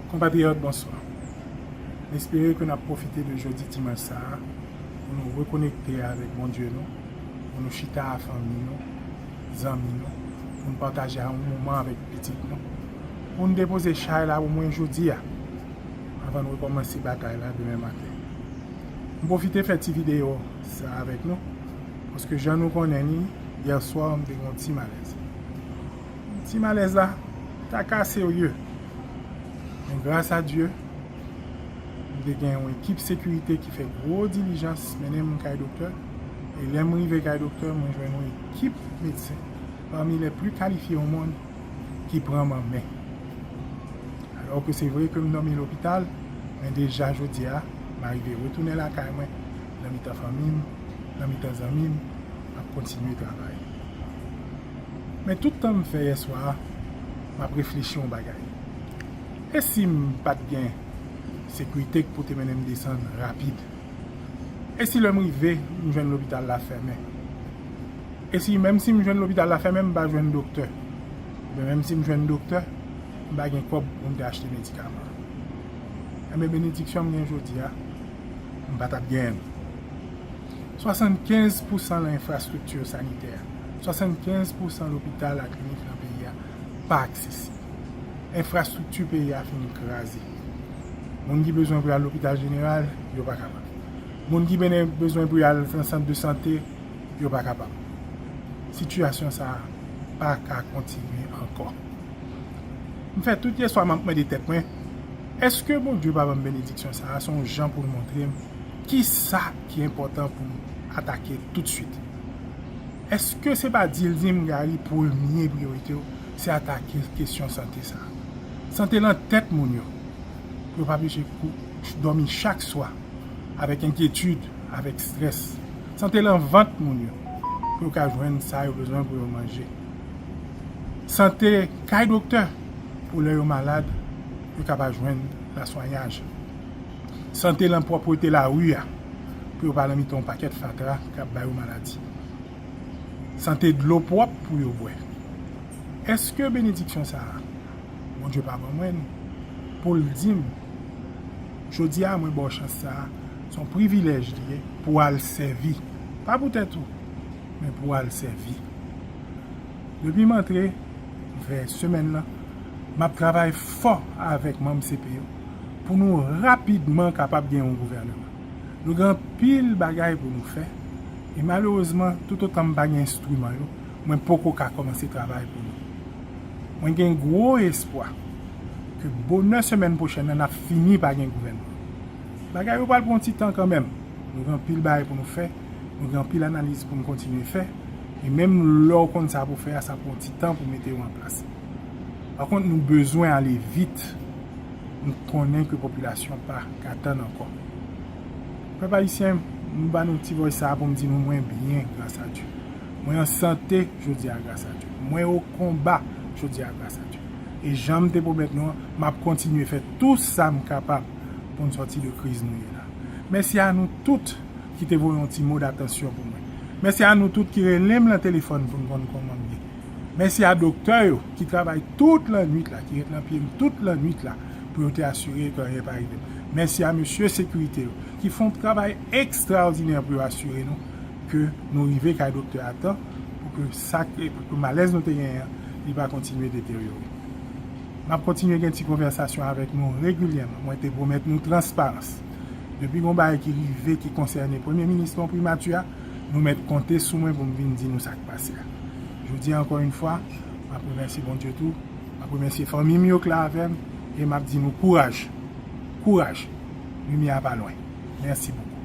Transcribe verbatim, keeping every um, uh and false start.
Konpatriyòt, bonswa. M espere ke n ap pwofite de jodi dimanch sa a pou nou rekonekte avèk Bondye nou, pou nou chita a fanmi nou, zanmi nou, pou n pataje yon moman avèk pitit nou, pou n depoze chay la omwen jodi a, anvan n rekòmanse batay la demen maten. M pwofite fè ti videyo sa avèk nou, paske jan nou konnen li, yè swa m te gen yon ti malèz. Ti malèz la ta ka serye. Men gras a Dye, m te gen yon ekip sekirite ki fè gwo dilijans mennen m kay doktè. E lè m rive kay doktè, mwen jwenn yon ekip medsen, pami les plus qualifiés au monde, ki pran m an men. Alò ke se vre ke m dòmi lopital, men deja jodi a, m arive retounen lakay mwen, nan mitan fanmi m, nan mitan zanmi m, m ap kontinye travay. Men tout tan m fè yè swa a, m ap reflechi yon bagay. E si m pa t gen sekirite k pou te mennen m desann rapid? E si lè m rive, m jwenn lopital la fèmen? E si menm si m jwenn lopital la fèmen, m pa jwenn doktè? Oubyen menm si m jwenn doktè, m pa gen kòb pou m te achte medikaman? Enben, benediksyon m gen jodi a, m pa t ap genyen l. Swasannkenz pousan nan enfrastrikti sanitè, swasannkenz pousan lopital ak klinik nan peyi a pa aksesib. Enfrastrikti peyi a fin kraze. Moun ki bezwen pou y al lopital jeneral, yo pa kapab. Moun ki bene-, bezwen pou y al nan sant de sante, yo pa kapab. Sitiyasyon sa a pa ka kontinye ankò. M fè tout yè swa m ap mande tèt mwen, èske Bondye pa ban m benediksyon sa a? Se yon jan pou l montre m kisa ki enpòtan pou m atake toutswit. Èske se pa di l di m, Gary, premye priyorite w, se atake kesyon sante sa a? Sante lan tèt moun yo, pou yo pa bliye kou-, dòmi chak swa avèk enkyetid, avèk estrès. Sante lan vant moun yo, pou yo ka jwenn sa yo bezwen pou yo manje. Sante kay doktè, pou lè yo malad, yo ka pa jwenn laswenyaj. Sante lan pwòpte lari a, pou yo pa nan mitan yon pakèt fatra k ap ba yo maladi. Sante dlo pwòp pou yo bwè. Èske benediksyon sa a, Bondye pa ban mwen l, pou l di m, jodi a, mwen ba w chans sa a, se yon privilèj li ye pou w al sèvi. Pa pou tèt ou, men pou w al sèvi. Depi m antre, fè semèn nan, m ap travay fò avèk manm C P yo pou nou rapidman kapab gen yon gouvèneman. Nou gen anpil bagay pou nou fè, e malerezman, toutotan m pa gen enstriman yo, mwen poko ka kòmanse travay pou nou. Mwen gen gwo espwa ke bonè semèn pwochèn nan, n ap fini pa gen gouvènman. Bagay yo pral pran ti tan kanmenm. Nou gen anpil bagay pou nou fè, nou gen anpil analiz pou nou kontinye fè, e menm lè w konn sa pou fè a, sa pran ti tan pou mete yo an plas. Pa kont, nou bezwen ale vit. Nou konnen ke popilasyon pa ka tann ankò. Pèp ayisyen, m ba nou ti vòy sa a pou m di nou mwen byen, gras a Dye. Mwen an sante jodi a, gras a Dye. Mwen o konba jodi a, gras a Dye. E jan m te pwomèt nou an, m ap kontinye fè tou sa m kapab pou n sòti de kriz nou ye la. Mèsi a nou tout ki te voye yon ti mo datansyon pou mwen. Mèsi a nou tout ki rele m lan telefòn pou n konn kòman m ye. Mèsi a doktè yo ki travay tout lannwit la, ki ret nan pye m tout lannwit la pou yo te asire ke anyen pa rive m. Mèsi a mesye sekirite yo ki fè yon travay ekstraòdinè pou yo asire nou ke nou rive kay doktè a tan pou ke sa, pou ke malèz nou te genyen an, li pa kontinye deteryore. M ap kontinye gen ti konvèsasyon avèk nou regilyèman. Mwen te pwomèt nou transparans. Depi gon bagay ki rive ki konsène Premye Minis lan, Primati a, nou mèt konte sou mwen pou m vin di nou sa k pase a. Jodi a, ankò yon fwa, m ap remèsye Bondye tou, m ap remèsye fanmi m yo k la avè m, e m ap di nou kouraj. Kouraj. Limyè a pa lwen. Mèsi bokou.